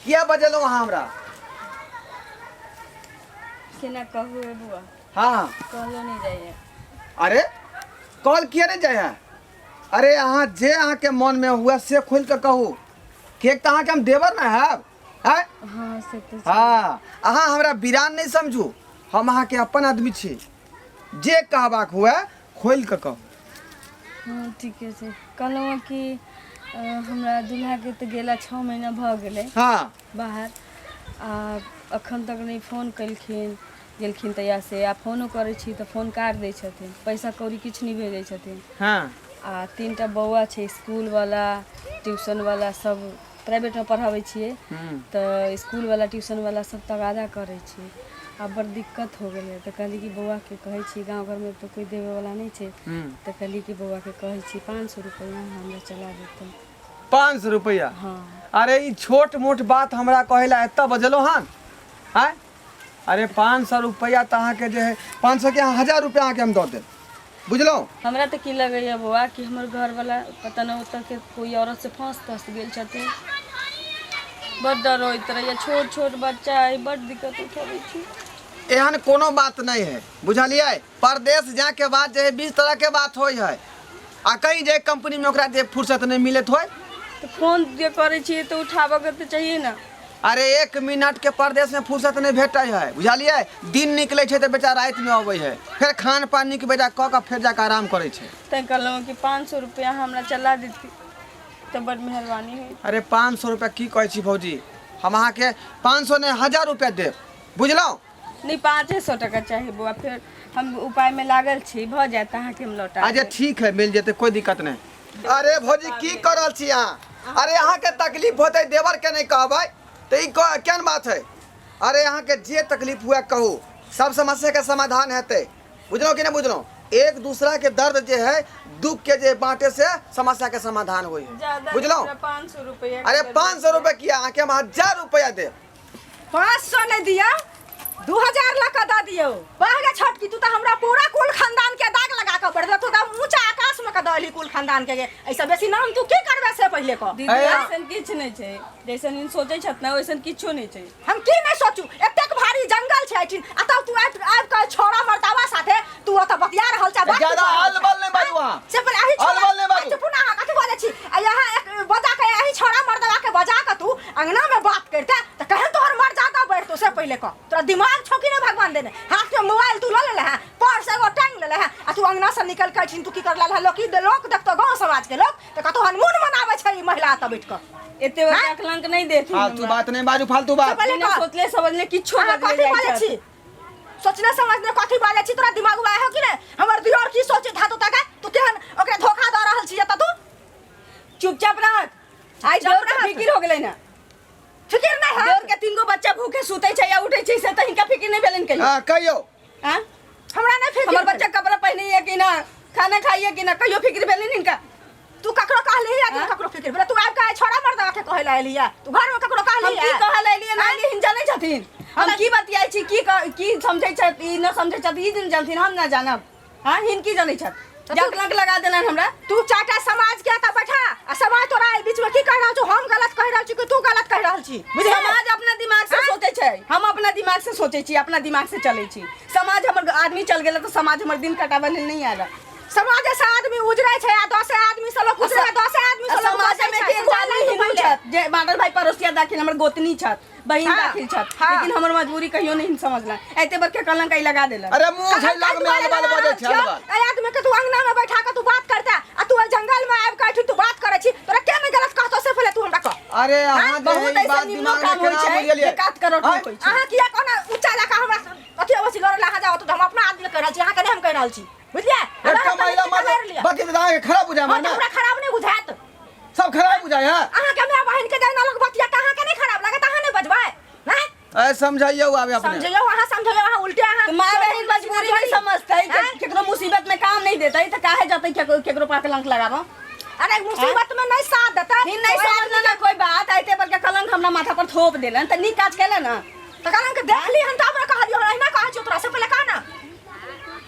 किया बजेलहुँ अहाँ हमरा? केना कहू हे बुआ। हाँ। कहलो नहीं जाइए। अरे कॉल किया नहीं जाए है? अरे अहाँ जे अहाँके मनमे हुए से खोलि कऽ कहू, किएक तऽ अहाँके हम देवर ने हैब। आँय? हाँ से तऽ छै। हाँ, अहाँ हमरा बिरान नहि समझू, हम अहाँके अपन आदमी छी, जे कहबाक हुए खोलि कऽ कहू। हाँ ठीके छै। कहलहुँ हँ कि हमरा दूल्हाके तऽ गेला 6 महीना भऽ गेलै। हाँ। बाहर, आ अखन तक नहि फोन केलखिन, गेलखिन तहिया से, आ फोनो करै छी तऽ फोन काटि दै छथिन, पैसा कौड़ी किछु नहि भेजै छथिन। हाँ। आ 3टा बौआ छै, इसकुलवला ट्यूशनवला सब प्राइवेटमे पढ़ाबै छियै तऽ इसकुलवला ट्यूशनवला सब तगादा करै छै, आ बड़ दिक्कत हो गेलै। तऽ कहली कि बौआके कहै छी, गाँव घरमे तऽ कोइ देबैवला नहि छै, तऽ कहली कि बौआके कहै छी 500 रुपैआ हमरा चला देतै। 500 रुपैआ? हाँ। अरे ई छोट मोट बात हमरा कहै लए एतऽ बजेलहुँ हन? आँय? अरे 500 रुपैआ तऽ अहाँके जे है, 500 के 1000 रुपैआ अहाँके हम दऽ देब, बुझलहुँ? हमरा तऽ की लगैए बौआ कि हमर घरवला पता नहि ओतऽ के कोइ औरत से फँस तस गेल छथिन, बड डर होइत रहैए, छोट छोट बच्चा अइ, बड दिक्कत उठबै छी। एहन कोनो बात नहि है, बुझलियै? परदेश जाके बाद जे है 20 तरह के बात होइ है, आ कहीं जे कंपनी में ओकरा जे फुर्सत नहीं मिलत होय। तऽ फोन जे करै छियै तऽ उठाबऽ के तऽ चाहिए ने। अरे 1 मिनट के परदेश में फुर्सत नहीं भेटै है, बुझलियै? दिन निकलै छै तऽ बेचारा राति में अबै है, फेर खान पान नीक बेजा कऽ कऽ फेर जाके आराम करै छै। तैं कहलहुँ कि 500 रुपया हमरा चला देती तऽ बड मेहरबानी होइत। अरे 500 रुपया की कहै छी भौजी, हम अहाँके 500 नहि 1000 रुपया देब, बुझलहुँ? नहि 500 टका चाही बौआ, फेर हम उपायमे लागल छी, भऽ जायत अहाँके हम लौटा अच्छा देब। ठीक है, मिल जेतै, कोई दिक्कत नहीं। अरे भौजी की कर रहल छी अहाँ? अरे अहाँके तकलीफ होतै देवर के नहीं कहबै तऽ ई केहन बात है? अरे अहाँके जे तकलीफ हुए कहू, सब समस्या के समाधान हेतै, बुझलहुँ कि नहि बुझलहुँ? एक दूसरा के दर्द जे है दुख के जे बांटे से समस्या के समाधान होइ है, ज्यादा बुझलहुँ? 500 रुपया। अरे 500 रुपया किया, अहाँके हम 1000 रुपया देब। 500 नहि दियौ, 2000 लऽ कऽ दऽ दियौ। वाह गे छोटकी, तू तऽ हमरा पूरा कुल खानदान के दाग लगा कऽ बढ़ तू तऽ ऊँचा आकाश में कऽ दऽ कुल खानदान के। एहिसँ बेसी नाम तू की करबे से पहिले कह। दीदी ऐसन किछु नहि छै जैसन इन सोचै छथि ने, वैसन किछो नहि छै। हम की नहि सोचू, एतेक भारी जंगल छै एहिठिन, आ तब तू आबि आबि कऽ छोड़ा मर्दावा साथे तू ओतऽ बतिया रहल छै। बात ज्यादा की कऽ रहल अलबल नहि बाजू अहाँ। से पहिले एहि छोड़ा अलबल नहि बाजू। चुप ना, अहाँ कथी बजै छी? आ यहाँ एक बजा के एहि छोड़ा मर्दवा के बजा के तू अंगना में बात करते तऽ केहन तोहर मर्यादा बढ़तो से पहिले कह। तोरा दिमाग छौ कि नहि भगवान देने? हाथ में मोबाइल तू लऽ लेले हैं, पर्स एगो टांग लेले हैं, आ तू अंगना से निकल के अइठिन तू की कर लेले हैं? लोक की लोक देखतो, गाँव समाज के लोक तऽ कतौ हनमून मनाबै छै ई महिला एतऽ बैठ कऽ। एते बड़का कलंक नहि देथिन फालतू हमरा। बात नहि बाजू, फालतू बात। से पहिले बिना कह। सोचले समझले किछो अहाँ बदले कथी जाइ बाजै छथि। छी? सोचने समझने कथी बाजै छी? तोरा दिमाग में हो कि नहि हमर दियोर की सोचैत हैत ओतऽ के? तू केहन ओकरा धोखा दऽ रहल छी एतऽ तू? चुपचाप रहत। आइ चुपचाप देवर के रहत। फिकिर हो गेलै ना। फिकिर नहि हैत। देवर के 3 गो बच्चा भूखे सुतै छै या उठै छै, से तऽ हिनका फिकिर नहि भेलनि कहियो। हाँ, कहियो। हाँ? हमरा नहि फिकिर हमर भेल। बच्चा कपड़ा पहिनैया कि ना, खाना खाइया कि ना, कहियो फिकिर भेलनि हिनका? तू ककरो कहलिही या हाँ? ककरो फिकिर भेलै? तू आबि कऽ छोड़ा मर्दवा के कहै लए एलिही? तू घरमे ककरो हम कहलिही? की कहै लए एलियै ना एलियै हिन जानै छथिन। हम की बतियाइ छी, की समझै छथि, ई न समझै छथि, ई दिन जानथिन, हम ना जानब। हाँ, हिन की जानै छथि? तऽ जक लंक लगा देलनि हमरा। तू चाटा समाज के एतऽ बैठा, आ समाज तोरा एहि बीच में की कहि रहल छौ? हम गलत कहि रहल छी कि तू गलत कहि रहल छी? बुझलियै? समाज अपना दिमाग से हाँ? सोचै छै, हम अपना दिमाग से सोचै छी, अपना दिमाग से चलै छी। समाज हमर आदमी चल गेल तऽ समाज हमर दिन कटाबै लेल नहि आयल। समाज से आदमी उजरै छै, आ 10 आदमी से लोक उजरै, 10 आदमी से लोक समाज बसै में छै। के एगो समझा आदमी नहीं हिन्दू पहिले। छथि, जे बादल भाई पड़ोसिया दाखिल, हमर गोतनी छथि, बहिन हाँ, दाखिल छथि, हाँ। लेकिन हमर मजबूरी कहियो नहीं समझला, एते बड़का कलंक आई लगा देलक। अरे मुंह छै लग में अलबल बजै छै अलबल। ए आदमी के तू अंगना में बैठा के तू बात करता, आ तू एहि जंगल में आबि के एहिठाम तू बात करै छी, तोरा के नहि गलत कहतौ से पहिले तू हमरा कह। अरे अहाँ जे बहुत है ई ऐसन बात निम्नो दिमाग में काम होइ केना छै, बुझलियै? जे कात करोट आँय? होइ छै। अहाँ किया कोना ऊँचा लगा हमरा अथी अबै छी लड़ै लए? अहाँ जाउ तऽ हम अपना आदमी लए कहि रहल छी, अहाँके नहि हम कहि रहल छी, बुझलियै? एकटा महिला मर्द बाकी तऽ अहाँके खराब बुझाय हाँ, तऽ ने? हमरा खराब नहि बुझायत। सब खराब बुझाय है। अहाँके माय बहिन के जहिना लोक बतिया तऽ अहाँके नहि खराब लागत? अहाँ नहि बजबै? नहि ए समझाइयो आबे अपने। समझियौ अहाँ, समझियौ अहाँ उल्टे अहाँ। तऽ माय बहिन मजबूरी नहीं समझतै, आँय? केकरो मुसीबत में काम नहीं देतै तऽ काहे जतै केकरो पर कलंक लगाबऽ? अरे मुसीबत में नहीं साथ देतै हिन नहीं समझल ना कोई बात, एते बड़का कलंक हमरा माथा पर थोप देलन तऽ नीक काज केलन ना। तऽ कलंक देख ली हम तऽ हमरा कहलियौ, हमरा अहिना कहै छियौ तोरा से पहिले कह ना।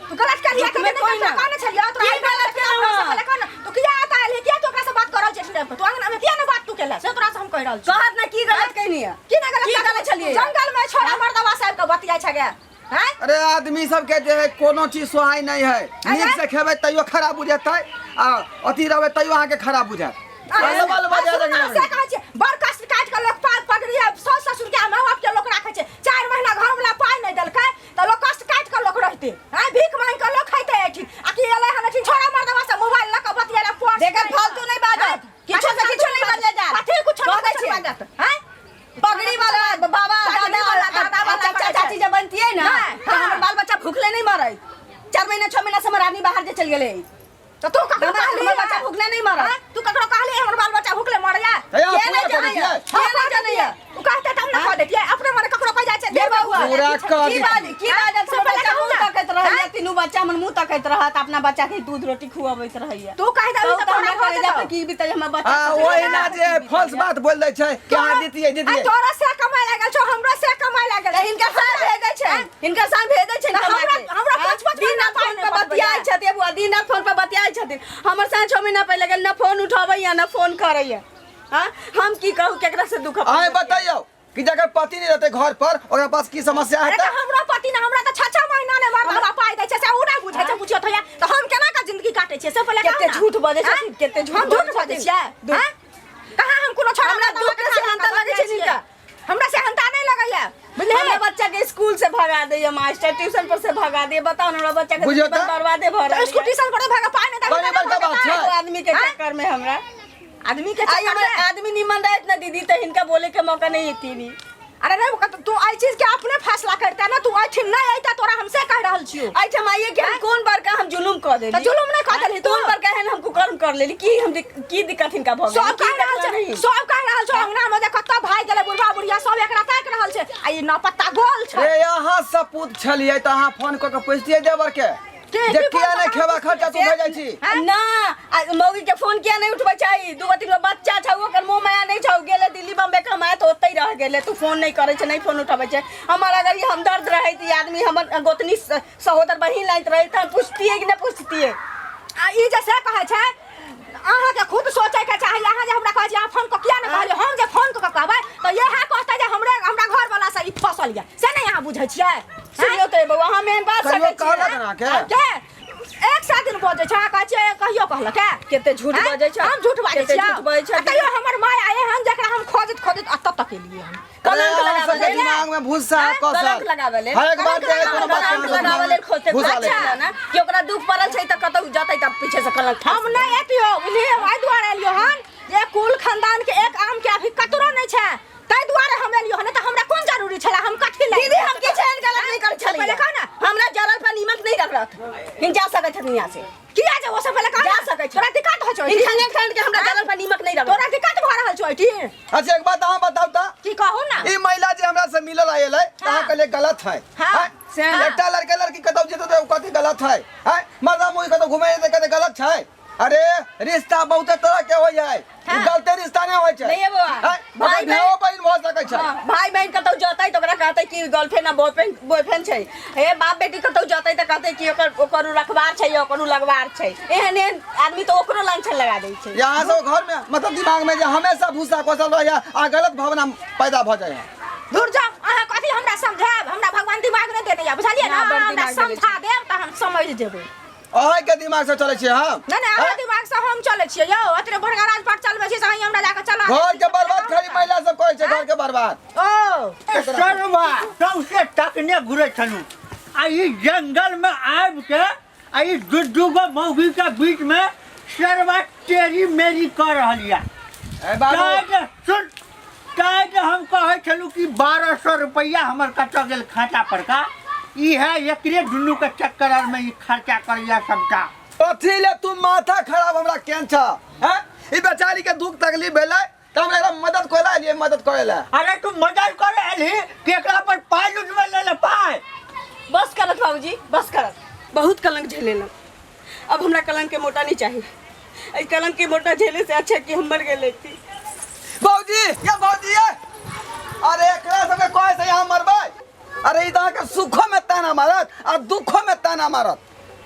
तू गलत केलियै दुख में कि कोई ना। कहने छलियै तोरा? की गलत केलहुँ से हम? पहिले कह ना, तू किया एतऽ एलही? किया तू ओकरा से बात करल छै? तू अंगना में किया ना बात तू केला से तोरा से हम कहि रहल छी। कहत ना की गलत कहनी है? की ना गलत की गलत छलियै? जंगल में छोड़ा मर्दवा साहब के बतिया छै गे हैं? अरे आदमी सबके जे है कोनो चीज सोहाय नहीं है। नीक से खेबै तैयो खराब बुझेतै आ अथी रहबै तैयो अहाँके खराब बुझायत। अरे, बल बजा सुनू ना, देंगे। से कहै छियै, बड़ कष्ट काटि कऽ लोक पाग पगड़ी आ साउस ससुर के आ माय बाप के लोक राखै छै। 4 महीना घर वाला पाइ नहि देलकै तऽ लोक कष्ट काटि कऽ लोक रहतै, आँय? भीख मांगि कऽ लोक खैतै एहिठिन आ कि एलै हन एहिठिन छोड़ा मर्दवा से मोबाइल लऽ कऽ बतियेला पर्स। देखै, फालतू नहि बाजत। किछो से किछो नहि बदले जात। कथी कुछो कह दै नहि छियै। बाजत, आँय? पगड़ी वाला बाबा पगड़ी दादा वाला, दादा वाला चाचा करै छै। चाची जे बनतियै ना नहि, तऽ हाँ। हमर बाल बच्चा भूखले नहि मरै। 4 महीना 6 महीना से हमर आदमी बाहर जे चलि गेलै। तऽ तू ककरो हमरा कहली हमर बच्चा भूखले नहि मरत। आँय? तू ककरो कहली हमर बाल बच्चा भूखले मरैया? हे, अहाँ के पूरा नहि करै जानैया? छियै? के नहि जानैया? ओ कहते तब ने कह देतियै। अपने मने ककरो कहि जाइ छै। ये बउआ, पूरा कह की देतियै। बाज की बाजत? से हमर पहिले बच्चा कहू मुँह ना। तकैत रहैया। तीनू बच्चा हमर मुँह तकैत रहत, अपना बच्चा के दूध रोटी खुअबैत रहैया। तू कहि देबही कहू तऽ तऽ तोरा हमरा भऽ कलेजा जेतौ। पे की बीतै हमर बच्चा आ के? ओहिना जे फॉल्स बात बोल दै छै कि अहाँ दितियै आ दितियै। तोरा से कमाय लागल छौ, हमरो से कमाय लागल तऽ हिनकर साथ भेजै छै, हिनकर साथ भेजै छै। तऽ हमरा पाँच पाँच दिन महीना रात पाइ फोन नहि पर पठबैया। बतियाइ छथिन बुआ, दिन रात फोन पर बतियाइ छथिन। हमर साथ 6 महीना पहिले गेल, न फोन उठबैया न फोन करैया। हाँ, हम की कहू, केकरा से दुख अपन अहाँ बतियाइ? बतैयौ कि जकर पति नहीं रहते घर पर ओकरा पास की समस्या अरे हेतै? तऽ हमरो पति ने हमरा तऽ 6-6 महीना ने मर्दवा पाइ दै छै, से उ नहि बुझै छै। बुझियौ तऽ तऽ हम केना कऽ जिंदगी काटै छियै से पहिले कते कहू ना। झूठ बजै छथिन, आँय? कते झूठ हम झूठ बजै बजै छथिन। छियै? आँय? कहाँ हम कोनो छोड़ा हमरा मर्दवा दुख के के खाना सेहनता खा लगै छै छियै। हिनका। हमरा सेहनता नहि लगैया, बुझलियै? हमरा बच्चा के स्कूल से भगा दैया मास्टर, ट्यूशन पर से भगा दिया। बताओ ना, हमरा बच्चा के बुझियौ जीवन तऽ? बर्बादे भऽ तऽ रहल स्कूल यऽ। ट्यूशन पर भगा पाइ नहि बड़ी देबै। बड़का बात छै। एगो आदमी के आँय? चक्कर में हमरा आदमी के आई चक्कर हमर में आदमी निमन रहत ना दीदी, तऽ हिनका बोले के मौका नहीं एती नी। अरे नहीं, तू एहि चीज के अपने फैसला करते ना। तू एहिठाम नहि अइता, तोरा हमसे कहि रहल छियौ। एहिठाम आइए के हम कोन बड़का हम जुलुम कऽ देली? तऽ जुलुम नहि कऽ देलही तू। कोन बड़का एहन हम कुकर्म कर लेली की हम की दिक्कत हिनका भऽ गेल? सब की कहि रहल देखला छै नहीं? सब कहि रहल छै। अंगना मे देख कतऽ भागि गेलै बुढ़बा बुढ़िया सब, एकरा ताकि रहल छै आ ई नपत्ता गोल छै। रे, अहाँ सपूत छलियै तऽ अहाँ फोन कऽ के पुछतियै देवर के के जे की किया फोन नहि कऽ के खेबा खर्चा तू भेजै छी? ना, आ मौगी के फोन किया नहीं उठबै छै? दूगो तीन गो बच्चा छौ, ओकर मोह माया नहीं छौ? गेले दिल्ली बम्बे कमाए तऽ ओतहि रह गेले। तू फोन नहीं करै छै, नहीं फोन उठबै छै। हमर अगर ई हमदर्द रहै ई आदमी, हमर गोतनी सहोदर बहिन लाइत रहै तऽ हम पुछतियै कि नहि पुछतियै? आ ई जे से कहै छै, अहाँके खुद सोचै के चाही। अहाँ जे हमरा कहै छी अहाँ फोन कऽ किया नहि कहलियै, हम जे फोन कऽ के कहबै तऽ इएह कहतै जे हमरे हमरा घर वाला से ई फसल यऽ। से नहि अहाँ बुझै छियै? सुनियौ तऽ बौआ, हम एहन बात कहियो सकै छियै? कहलक अहाँके? के एक सए दिन बजै छै। अहाँ कहै छियै कहियो कहलक है? कते झूठ आँय? बजै छै। हम झूठ बाजै कते छियै? झूठ बजै छै। आ तैयो हमर माय आए हन, जकरा हम खोजैत खोजैत एतऽ तक एलियै हन। कलंक अरे, अहाँ लगाबै सबके लेल। दिमाग में भूसा है कौशल। कलंक लगाबै लेल। हर एक बात के कोनो बात कलंक लगाबै लेल खोजते भूसा ले। अच्छा ना कि ओकरा दुख पड़ल छै तऽ कतौ जतै तऽ पीछे से कलंक हम नहि एतियो, बुझलियै? हम एहि दुआरे एलियो हन जे कुल खानदान के एक आम के अभी कतरो नहि छै, ताहि दुआरे हम एलियो हन। नहि तऽ हमरा कोन जरूरी छलै? हम कथी लए? दीदी, हम किछु एहन गलत नहि करै छलियै। पहिले कह ना। हमरा जरल पर नीमक नहीं रगड़त। हिन जा सकै छथिन यहाँ से। किया जेबो से पहिले कह जा ना। सकै छै। तोरा दिक्कत होइ छौ? हिन खाने खान के हमरा जरल पर नीमक नहीं रगड़त। तोरा दिक्कत भऽ रहल छौ एहिठाम? अच्छा, एक बात अहाँ बताउ तऽ। की कहू ना? ई महिला जे हमरा से मिलल आयल है, तऽ अहाँ कहलियै गलत है। हाँ। हैं? से एकटा लड़का लड़की कतौ जेतै तऽ कथी गलत है? हैं? मर्दा मुही कतौ घुमै जेतै, कहतै गलत छै। अरे, रिश्ता बहुते तरह के होइ है। हाँ। गलते रिश्ता नहीं होइ छै। नहीं है बौआ। हैं? भाई ओकर भाइयो बहिन भऽ सकै छै। हाँ, भाई बहन कतौ जतै तऽ ओकरा कहतै कि गर्लफ्रेंड आ बॉयफ्रेंड बॉयफ्रेंड छै। हे, बाप बेटी कतौ जतै तऽ कहतै कि ओकर ओकर उ रखबार छै, ओकर उ लगवार छै। एहन एहन आदमी तऽ ओकरो लांछन लगा दै छै। यहाँ सब घर में मतलब दिमाग में जे हमेशा भूसा कसल रहै आ गलत भावना पैदा भऽ जाइ है। दूर जाओ। अहाँ कथी हमरा समझायब? हमरा भगवान दिमाग नहि देने यऽ, बुझलियै ना, ने? बड़ अहाँ हमरा दिमाग देने। समझा देब तऽ हम समझ जेबै। अहाँके दिमाग से चलै छियै हम? नहि नहि, अहाँ दिमाग से हम चलै छियै यौ। अतरे बड़का राजपाट चलबै छियै से अहीं हमरा जाके चला दै घर छी। के बर्बाद खाली महिला सब करै छै, घर के बर्बाद। ओ सरवा सौसे तकने घुरै छलहुँ आ ई जंगलमे आबि के आ ई दू दू गो मौगी के बीच में सरवा तेरी मेरी कऽ रहल यऽ। ए बाबू। ताहि जे सुन, ताहि जे हम कहै छलहुँ कि 1200 रुपैआ हमर कतऽ गेल खाता पर का, ई है एकरे दुनू के चक्कर आरमे ई खर्चा करैया सबटा। कथी ले तू माथा खराब हमरा केन छ? हैं? ई बेचारी के दुख तकलीफ भेलै तऽ हमरा एकरा मदद करे ला एलियै, मदद करे ला। अरे, तू मदद करे एलही कि एकरा पर पाइ लुटबै लेल पाइ? बस करत बाबूजी, बस करत। बहुत कलंक झेलेलहुँ, अब हमरा कलंक के मोटा नहीं चाहिए। एहि कलंक के मोटा झेले से अच्छा कि हम मर गेल थी। भौजी, ये भौजी, ये अरे एकरा सबके कहै से यहाँ मरबै। अरे, ई तऽ अहाँके सुखो में ताना मारत आ दुखो में ताना मारत।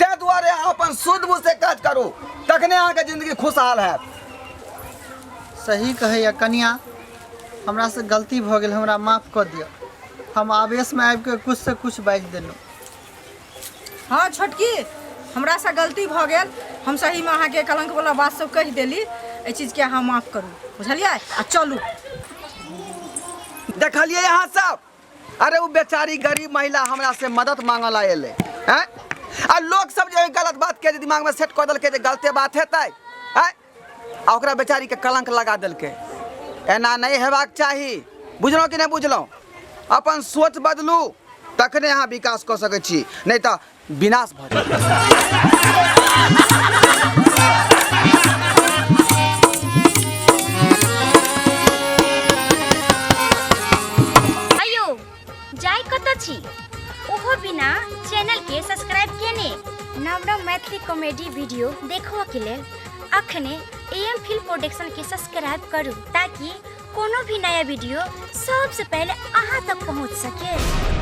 ताहि दुआरे अहाँ अपन शुद्ध बुद्ध से काज करू, तखने अहाँके जिंदगी खुशहाल हैत। सही कहैया कनिया, हमरासँ गलती भऽ गेल, हमरा माफ कऽ दिअ। हम आवेशमे आबि कऽ किछुसँ किछु बाजि देलहुँ। हँ छोटकी, हमरासँ गलती भऽ गेल। हम सहीमे अहाँके कलङ्कवला बात सब कहि देली। एहि चीजके अहाँ माफ करू, बुझलियै? आ चलू। देखलियै अहाँ सब? अरे ओ बेचारी गरीब महिला हमरा से मदद मांगऽ ला एलै हैं, आ लोग सब जे गलत बात के दिमाग में सेट कऽ देलकै जे गलते बात हेतै हैं, आ ओकरा बेचारी के कलंक लगा देलकै। एना नहि हेबाक चाही, बुझलहुँ कि नहि बुझलहुँ? अपन सोच बदलू, तखने अहाँ विकास कऽ सकै छी, नहि तऽ विनाश भऽ जायत। अयो जाय कतऽ छी ओहो बिना चैनल के सब्सक्राइब केने? नव नव मैथिली कॉमेडी वीडियो देखबऽ के लेल अखने ए एम फिल्म प्रोडक्शन के सब्सक्राइब करू, ताकि कोनो भी नया वीडियो सबसे पहले अहाँ तक पहुँच सके।